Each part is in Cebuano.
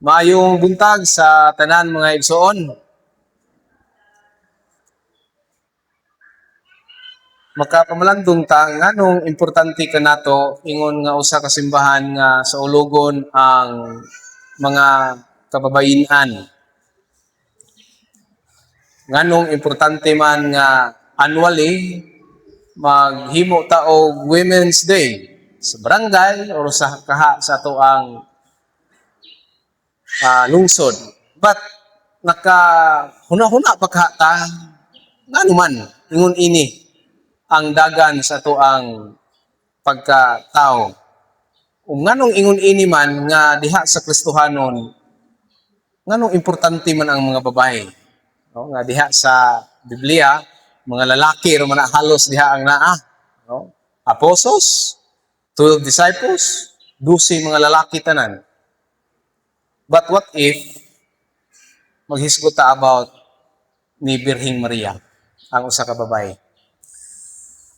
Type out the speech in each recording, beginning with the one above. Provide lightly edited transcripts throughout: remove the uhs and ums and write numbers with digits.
Maayong buntag sa tanan, mga igsoon. Makapamalandong ta nganong importante kanato ingon nga usa ka simbahan nga saulugon ang mga kababayen-an. Nganong importante man nga annually maghimo ta og Women's Day sa barangay or sa kaha sa atoang lungsod. But naka huna-huna pa kaha ta ngano man ingon ini ang dagan sa atoang pagkatao? Ug nganong ingon ini man nga diha sa Kristohanon, nganong importante man ang mga babae? No, nga diha sa Biblia, mga lalaki ra man na halos diha ang naa, no? Apostles, 12 disciples, 12 mga lalaki tanan. But what if maghisgot ta about ni Birheng Maria, ang usa ka babae?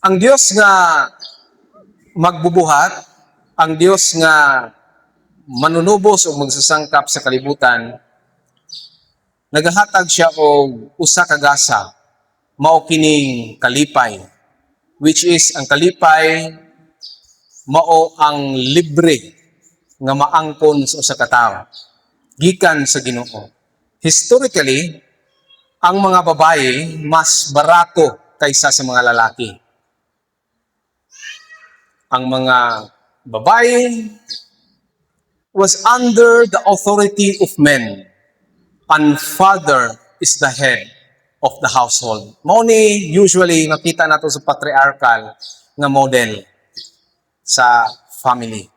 Ang Dios nga magbubuhat, ang Dios nga manunubos o magsasangkap sa kalibutan, nagahatag siya og usa ka gasa, mao kining kalipay, which is ang kalipay mao ang libre nga maangkon sa usa ka tawo gikan sa Ginoo. Historically, ang mga babae mas barato kaysa sa mga lalaki. Ang mga babae was under the authority of men and father is the head of the household. Mao ni usually makita nato sa patriarchal nga model sa family.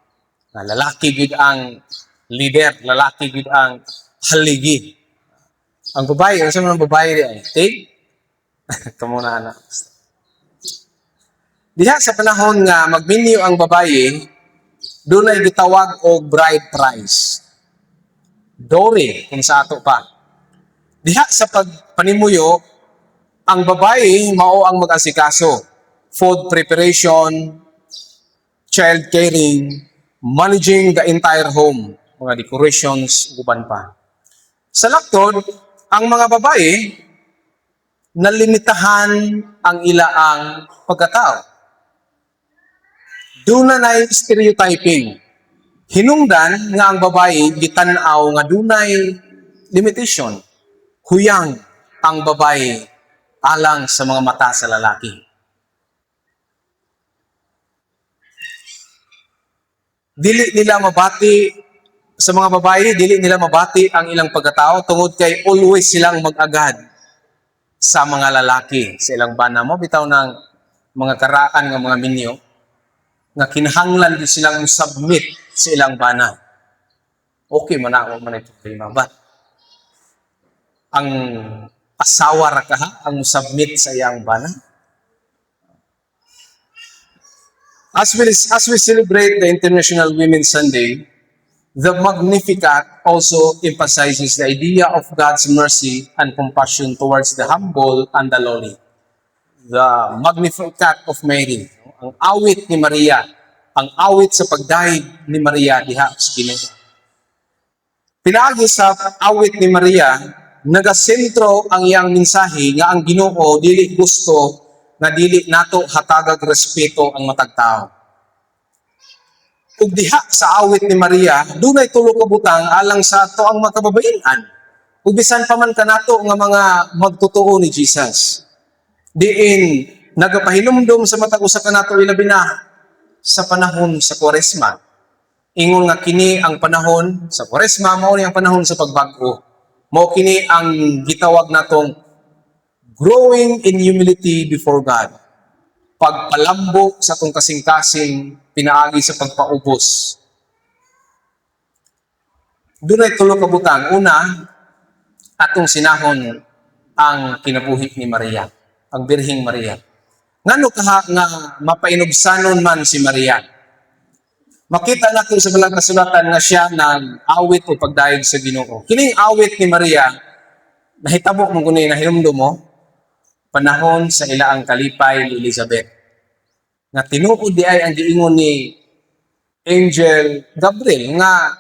Nga lalaki gid ang leader, lalaki gid ang haligi. Ang babae, ano sa mga babae di ay? Take? Kamo na, anak. Diha sa panahon nga magminyo ang babae, dunay gitawag og bride price. Dowry kung sa ato pa. Diha sa pagpanimuyo, ang babae mao ang mag-asikaso. Food preparation, child caring, managing the entire home, mga decorations, ug uban pa. Sa laktod, ang mga babae nalimitahan ang ilaang pagkatao. Duna na stereotyping. Hinungdan nga ang babae gitan-aw nga dunay limitation. Huyang ang babae alang sa mga mata sa lalaki. Dili nila mabati sa mga babae, dili nila mabati ang ilang pagkatao tungod kay always silang mag-agad sa mga lalaki sa ilang bana mo bitaw ng mga karaan nga mga minyo nga kinahanglan din silang submit sa ilang bana. Okay man na, man ito problema. But ang asawa ra kaha ang submit sa iyang bana. As we celebrate the International Women's Sunday, the Magnificat also emphasizes the idea of God's mercy and compassion towards the humble and the lowly. The Magnificat of Mary, ang awit ni Maria, ang awit sa pagdayeg ni Maria diha sa Ginoo. Pinaagi sa awit ni Maria, nagasentro ang iyang mensahe nga ang Ginoo dili gusto nga dili nato hatagag respeto ang matag tao. Ug diha sa awit ni Maria, dunay tulo ka butang alang sa atoang mga kababayen-an. Ug bisan pa man kanato nga mga magtotoo ni Jesus. Diin nagapahinumdom sa matag usa kanato, ilabi na sa panahon sa Kwaresma. Ingon nga kini ang panahon sa Kwaresma, mao ni ang panahon sa pagbag-o. Mao kini ang gitawag natong growing in humility before God. Pagpalambo sa atong kasing-kasing pinaagi sa pagpaubos. Dunay tulo ka butang. Una, atong sinahon ang kinabuhi ni Maria, ang Birheng Maria. Ngano kaha nga mapainubsanon man si Maria? Makita natin sa Balang Kasulatan nga siya nag-awit o pagdayeg sa Ginoo. Kining awit ni Maria, nahitabo mo kuno, nahinumdum mo, panahon sa ilaang kalipay ni Elizabeth. Nga tinuod di ay ang giingon ni Angel Gabriel nga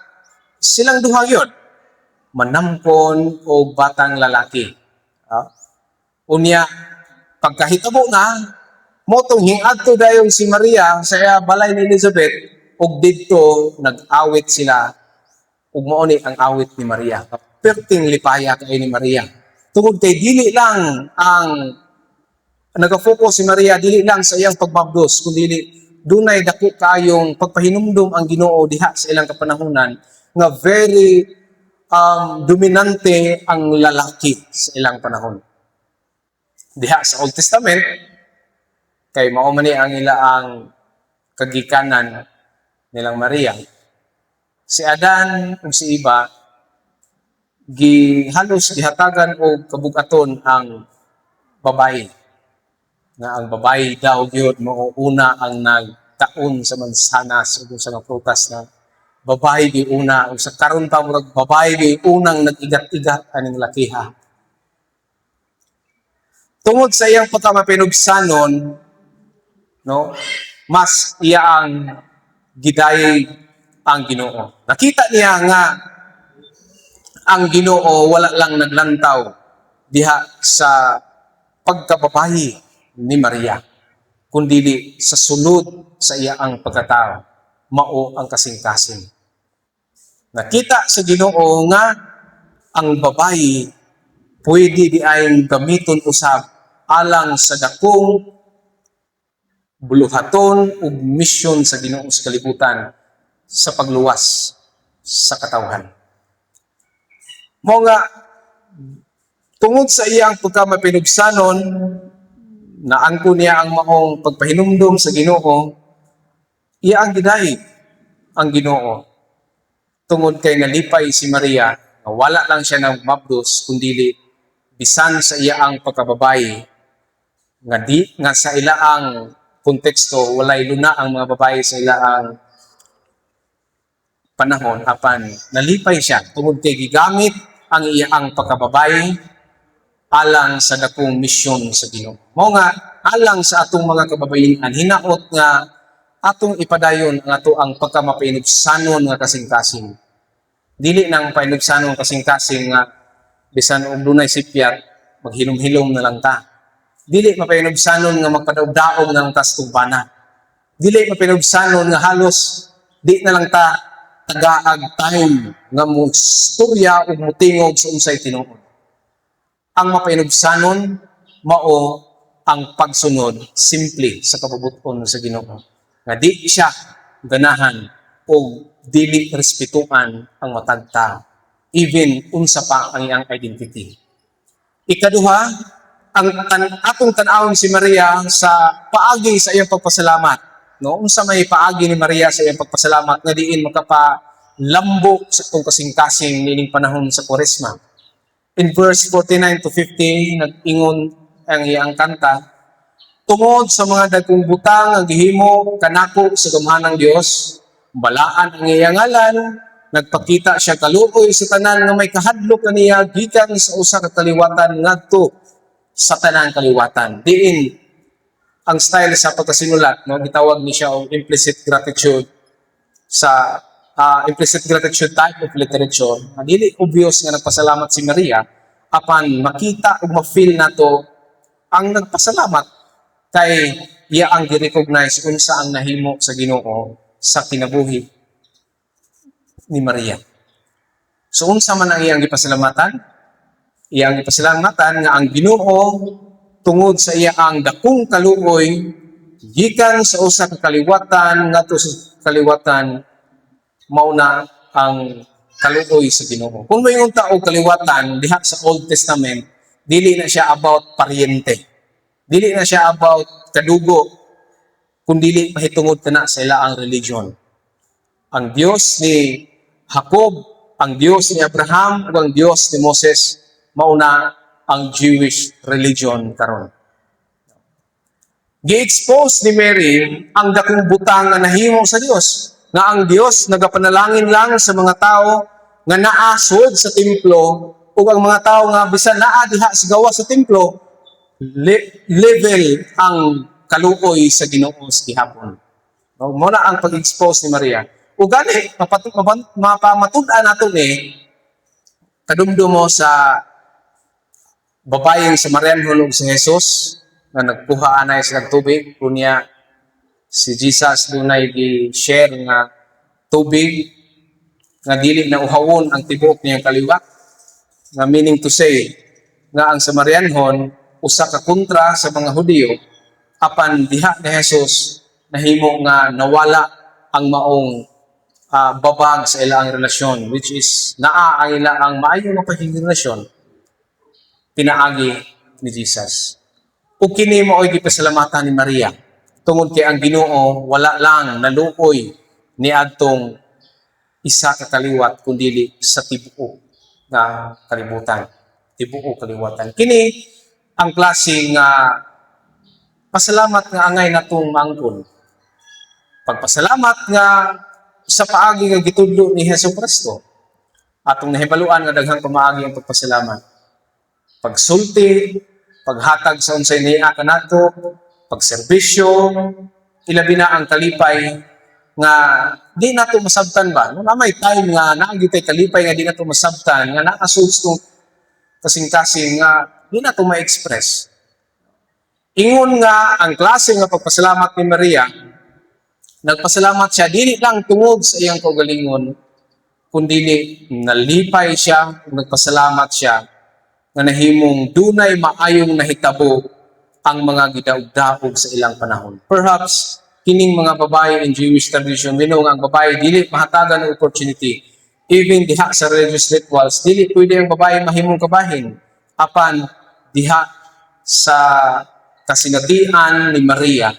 silang duha yun. Manamkon og batang lalaki. Ah. Unya pagkahitabo na mao tong hiadto dayon si Maria sa iya balay ni Elizabeth ug didto nag-awit sila ug mao ni ang awit ni Maria. Perting lipaya kay ni Maria. Tungod kay dili lang ang nagafocus si Maria, dili lang sa iyang pagmabdos, kundi dunay dako kayong pagpahinumdum ang Ginoo diha sa ilang kapanahunan nga very dominante ang lalaki sa ilang panahon. Diha sa Old Testament, kay mao man ni ang ila ang kagikanan nilang Maria. Si Adan ug si Eva gi halos gihatagan og kabugaton ang babayi, nga ang babayi daw gyud mao una ang nagkaon sa mansanas ug sa mga prutas, na babayi gi una, ug sa karon pa murag babayi gi unang nag-igat-igat aning lakiha. Tungod sa iyang pagkamapinubsanon, no, mas iya ang gidayeg ang Ginoo. Nakita niya nga ang Ginoo wala lang naglantaw diha sa pagkababayi ni Maria, kundili sa sulod sa iya ang pagkatao, mao ang kasing-kasing. Nakita sa Ginoo nga ang babayi pwede di ay gamiton usab alang sa dakong buluhaton ug misyon sa Ginoo sa kalibutan sa pagluwas sa katawhan. Mao nga tungod sa iyang pagkamapinubsanon, naangko niya ang maong pagpahinumdom sa Ginoo, iya ang gidayeg ang Ginoo. Tungod kay nalipay si Maria nga wala lang siya nagmabdos, kundili bisan sa iya ang pagkababayi, nga di nga sa ilaang konteksto walay luna ang mga babae sa ilaang panahon, apan nalipay siya tungod kay gigamit ang iyang pagkababae alang sa dakong misyon sa Ginoo. Mao nga alang sa atong mga kababayen, hinaot nga atong ipadayon ang ato ang pagkamapainubsanon nga kasing-kasing. Dili nang painubsanon kasing-kasing nga bisan og dunay sipyat, maghilom-hilom na lang ta. Dili mapainubsanon nga magpadaog-daog na lang ta sa tugbana. Dili mapainubsanon nga halos di na lang ta tagaag time nga mo istorya ug mutingog sa unsay tinuod. Ang mapainubsanon mao ang pagsunod simple sa kabubut-on sa Ginoo. Nga di siya ganahan o dili respetuan ang matag tao, even unsa pa ang iyang identity. Ikaduha, ang atong tan-awon si Maria sa paagi sa iyang pagpasalamat. No, unsa may paagi ni Maria sa iyang pagpasalamat nga diin makapalambok sa atong kasing-kasing niining panahon sa Kwaresma? In verse 49 to 50, nag-ingon ang iyang kanta, "Tungod sa mga dagkong butang ang gihimo kanako sa gamhanang Dios, balaan ang iyang ngalan. Nagpakita siya kaluoy sa tanan nga may kahadlok kaniya gikan sa usa ka kaliwatan ngadto sa tanang kaliwatan." Diin ang style sa pagkasinulat, no, gitawag ni siya og implicit gratitude sa implicit gratitude type of literature. Nga dili obvious nga nagpasalamat si Maria, apan makita ug ma-feel nato ang nagpasalamat kay iya ang gi-recognize unsa ang nahimo sa Ginoo sa kinabuhi ni Maria. So unsa man ang iyang gipasalamatan? Iyang gipasalamatan nga ang Ginoo, tungod sa iya ang dakong kaluoy, gikan sa usa ka kaliwatan ngadto sa kaliwatan, mao na ang kaluoy sa Ginoo. Kung moingon ta og kaliwatan diha sa Old Testament, dili na siya about paryente. Dili na siya about kadugo, kundili mahitungod kana sa ila ang religion. Ang Dios ni Jacob, ang Dios ni Abraham, ug ang Dios ni Moses, mao na ang Jewish religion karon. Gi-expose ni Mary ang dakong butang nga nahimo sa Dios, nga ang Dios nagapanalangin lang sa mga tao nga naa sulod sa templo ug ang mga tao nga bisan naa diha sa gawas sa templo, level ang kaluoy sa Ginoo sa gihapon. No, mao na ang pag-expose ni Maria. Ug gani mapamatud-an nato ni Kadumdum mo sa babayeng Samarianhon ug si Jesus nga nagkuha anay sa tubig, kunya si Jesus dunay gi-share nga tubig nga dili na uhawon ang tibuok niyang kaliwat, nga meaning to say nga ang Samarianhon usa ka kontra sa mga Hudiyo, apan diha ni Jesus nahimo nga nawala ang maong babag sa ilang relasyon, which is naa ang ila ang maayo nga paghirelasyon pinaagi ni Jesus. Ug kini mao'y gipasalamatan ni Maria tungod kay ang Ginoo wala lang naluoy ni adtong isa ka kaliwat kundili sa tibuok nga kalibutan, tibuok kaliwatan. Kini ang klase nga pasalamat nga angay natong maangkon. Pagpasalamat nga sa paagi nga gitudlo ni Hesus Kristo. Atong nahibaluan nga daghang pamaagi ang pagpasalamat. Pagsulti, paghatag sa unsay niya kanato, pagserbisyo, ilabi na ang kalipay nga di nato masabtan ba? No, na may time nga naa gyud kalipay nga di nato masabtan, nga naa sa atong kasing-kasing nga di nato ma-express. Ingon nga ang klase nga pagpasalamat ni Maria, nagpasalamat siya dili lang tungod sa iyang kaugalingon, kundi nalipay siya, nagpasalamat siya nga nahimong dunay maayong nahitabo ang mga gidaog-daog sa ilang panahon. Perhaps kining mga babae, in Jewish tradition, we know nga ang babae dili mahatagan ng opportunity. Even diha sa religious rituals, dili pwede ang babae mahimong kabahin. Apan diha sa kasinatian ni Maria,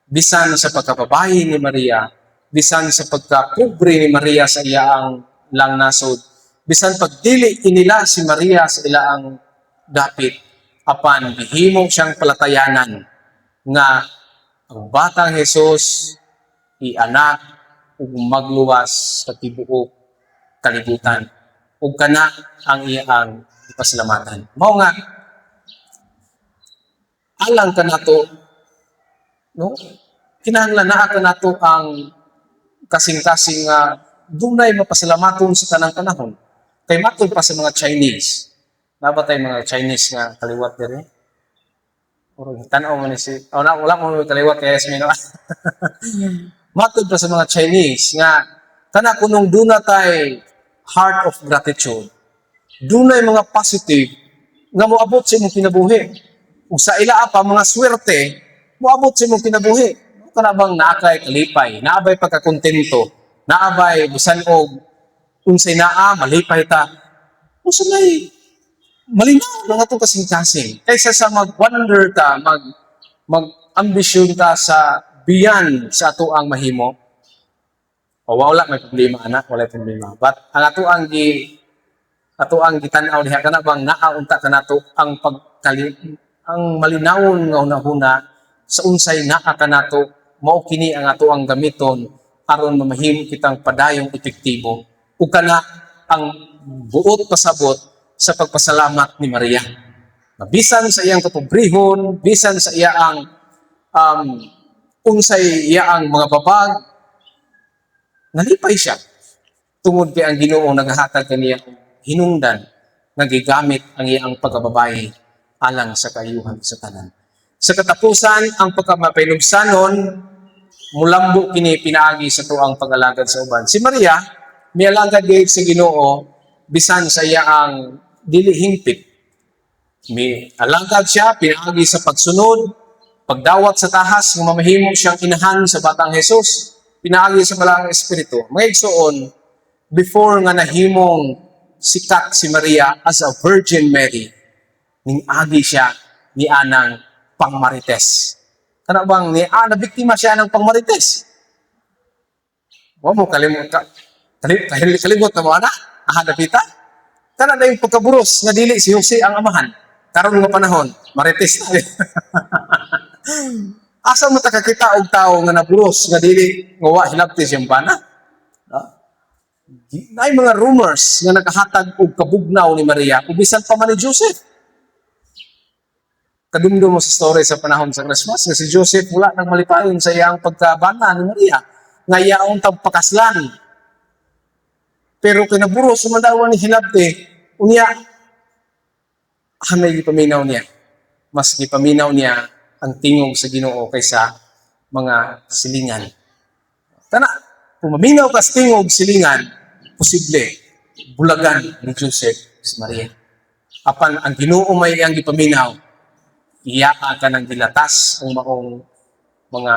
bisan sa pagkababae ni Maria, bisan sa pagkapobre ni Maria sa iyaang lang nasod, bisan pagdili inila si Maria sa ilaang dapit, apan gihimo siyang palatayanan nga ang batang Jesus i-anak ug magluwas sa tibuok kalibutan, ug kana ang iyang pasalamatan. Mao nga alang kanato, no, kinahanglan naa kanato ang kasing-kasing nga dunay mapasalamaton sa tanang panahon. Kay matod pa sa mga Chinese, naa ba tay mga Chinese nga kaliwat diri? Murag tan-aw man ni si, oh, na, wala mo kaliwat kay Yasmin, no? Matod pa sa mga Chinese nga kana kunong duna tay heart of gratitude, dunay mga positive nga moabot sa imong kinabuhi. Ug sa ilaa pa, mga swerte moabot sa imong kinabuhi. Kana bang naa kay kalipay, naa bay pagkakontento, naa bay bisan og unsay naa malipay ta. Unsa may malinaw lang atong kasing-kasing kaysa sa mag-wonder ta, mag-ambisyon ta sa beyond sa ato ang mahimo. O wala may problema anak, wala problema. But ang ato ang gitan-aw diha, kana bang naa unta kanato ang pagkali ang malinawon nga hunahuna sa unsay naa kanato, mao kini ang ato ang gamiton aron mamahimo kitang padayong epektibo, ug kana ang buot pasabot sa pagpasalamat ni Maria. Na bisan sa iyang kapobrehon, bisan sa iyang unsay iyang mga babag, nalipay siya tungod kay ang Ginoo naghatag kaniya og hinungdan nga gigamit ang iyang pagkababae alang sa kaayuhan sa tanan. Sa katapusan, ang pagkamapahinubsanon mulambo kini pinaagi sa tuang pag-alagad sa uban. Si Maria, mialagad gayud sa Ginoo bisan sa iyang dili hingpit. Mi alagad siya pinaagi sa pagsunod, pagdawat sa tahas nga mamahimo siyang inahan sa batang Jesus, pinaagi sa Balaang Espiritu. Mga igsoon, before nga nahimong sikat si Maria as a Virgin Mary, ning agi siya ni anang pangmarites. Kana bang ni biktima siya ng pangmarites? Wa mo kalimot ka. Kalimot na mo ana? Aha, napita? Kana na yung pagkaburos nga dili si Jose ang amahan. Karon nga panahon, marites na. Asa mo ta kakita og tawo nga naburos nga dili nga wa hilabti siyang bana? No? Naay mga rumors nga nakahatag og kabugnaw ni Maria ug bisan pa man ni Joseph. Kadumdum mo sa story sa panahon sa Christmas nga si Joseph wala nang malipayon sa iyang pagkabana ni Maria nga iyaong tagpakaslan. Pero kinaburos man daw ni hilabti, Unya, may gipaminaw niya? Mas gipaminaw niya ang tingog sa Ginoo kaysa mga silingan. Kana, kung maminaw ka sa tingog silingan, posible bulagan ni Joseph si Maria. Apan ang Ginoo may iyang gipaminaw, iya ka nang gilatas ang maong mga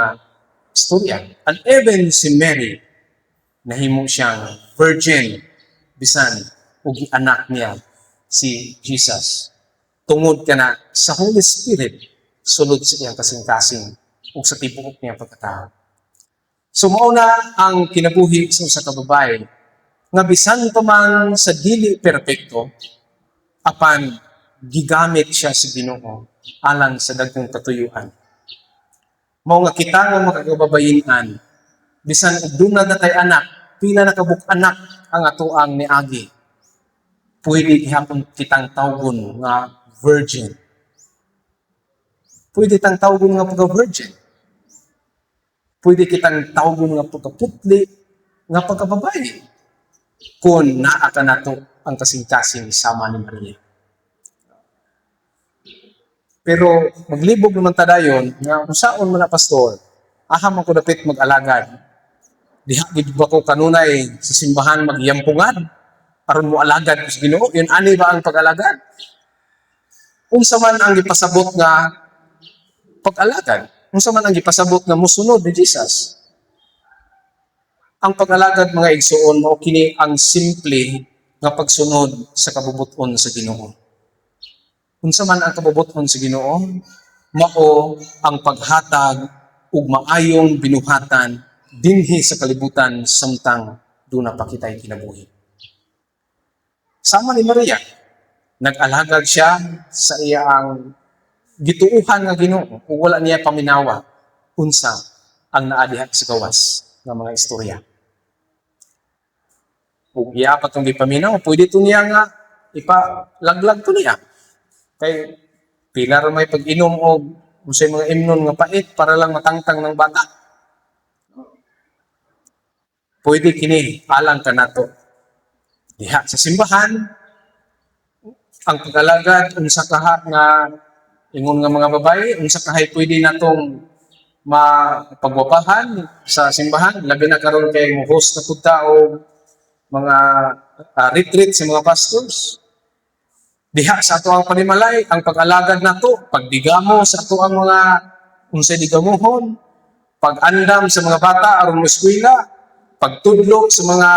istorya. And even si Mary, nahimo siyang virgin bisan og anak niya si Jesus. Tungod kana sa Holy Spirit sulod sa iyang kasing-kasing ug sa tibuok niyang pagkatao. So mao na ang kinabuhi sa usa ka babae nga bisan pa man sa dili perpekto, apan gigamit siya sa Ginoo alang sa dagkong katuyuan. Mao nga kita nga mga kababayen-an, bisan og duna na tay anak, pila na kabuk anak ang atoang niagi, pwede gihapon kitang tawgon nga virgin. Pwede tang tawgon nga pagka-virgin. Pwede kitang tawgon nga pagkaputli, nga pagkababae. Kung naa ka nato ang kasing-kasing sama ni Maria. Pero maglibog naman ta dayon nga unsaon man na, pastor, aha man ko dapit mag-alagad? Diha gid ba ko kanunay sa simbahan magyampungan aron mo alagad ko sa Ginoo? Yun ani ba ang pag-alagad? Unsa man ang gipasabot nga pag-alagad? Unsa man ang gipasabot nga musunod ni Jesus? Ang pag-alagad, mga igsuon, mao kini ang simple nga pagsunod sa kabubuton sa Ginoo. Unsa man ang kabubuton sa Ginoo? Mao ang paghatag ug maayong binuhatan dinhi sa kalibutan samtang duna pa kitay kinabuhi. Sama ni Maria, nag-alagad siya sa iyang gituuhan nga Ginoo ug wala niya paminawa unsa ang naa diha sa gawas nga mga istorya. Ug iya pa tong gipaminaw, pwede to niya nga ipalaglag to niya. Kay pila ra may pag-inom og unsay mga imnon nga pait para lang matangtang ng bata. Pwede kini alang kanato. Diha sa simbahan, ang pag-alagad unsa kaha nga ingon nga mga babae, unsa kahay pwede natong mapagwapahan sa simbahan, labi na karon kay mo host na pud ta og mga retreat sa mga pastors. Diha sa ato ang panimalay, ang pag-alagad nato, pagdigamo sa ato ang mga unsay digamuhon, pag-andam sa mga bata aron mo eskwela, pagtudlo sa mga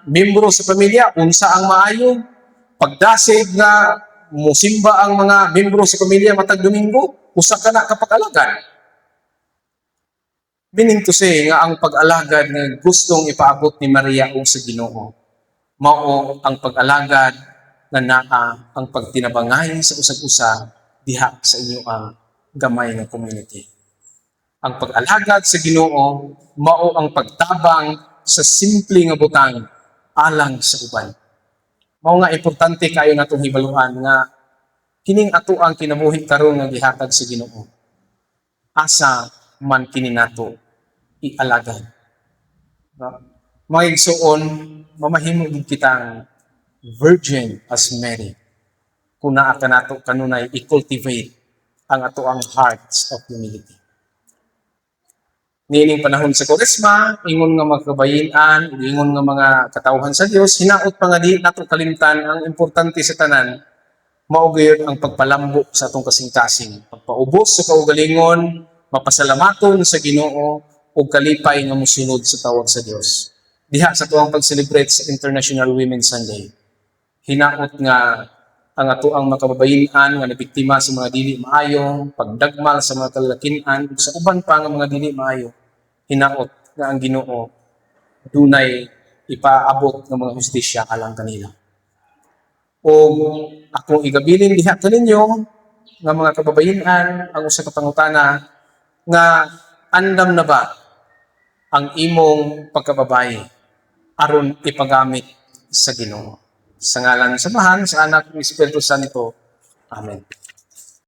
membro sa pamilya unsa ang maayo, pagdasig nga musimba ang mga membro sa pamilya matag Domingo, usa ka na ka pag-alagad. Meaning to say nga ang pag-alagad nga gustong ipaabot ni Maria ug sa Ginoo, mao ang pag-alagad nga naa ang pagtinabangay sa usag-usa diha sa inyo ang gamay nga community. Ang pag-alagad sa Ginoo mao ang pagtabang sa simple nga butang alang sa uban. Mao nga importante kayo natong hibaluan nga kining ato ang kinabuhi karon nga gihatag sa Ginoo. Asa man kini nato ialagad? Mga igsuon, mamahimo gid kitang virgin as Mary kung naa ka nato kanunay i-cultivate ang ato ang hearts of humility. Niining panahon sa Koresma, ingon nga mga kababayen-an, ug ingon nga mga katawhan sa Dios, hinaot pa nga di nato kalimtan ang importante sa tanan, mao gyud ang pagpalambo sa atong kasing-kasing, pagpaubos sa kaugalingon, mapasalamaton sa Ginoo ug kalipay nga mosunod sa tawag sa Dios. Diha sa atuang pag-celebrate sa International Women's Sunday, hinaot nga ang ato ang makababayin-an nga nabiktima sa mga dili maayo, pagdagmal sa mga kalalakin-an, ug sa uban pa nga mga dili maayo, hinaot nga ang Ginoo dunay ipaabot ng mga hustisya alang kanila. O akong igabilin diha kaninyo nga mga kababayen-an ang usa ka pangutana nga andam na ba ang imong pagkababae aron ipagamit sa Ginoo? Sa ngalan sa Amahan, sa Anak, ug Espiritu Santo. Amen.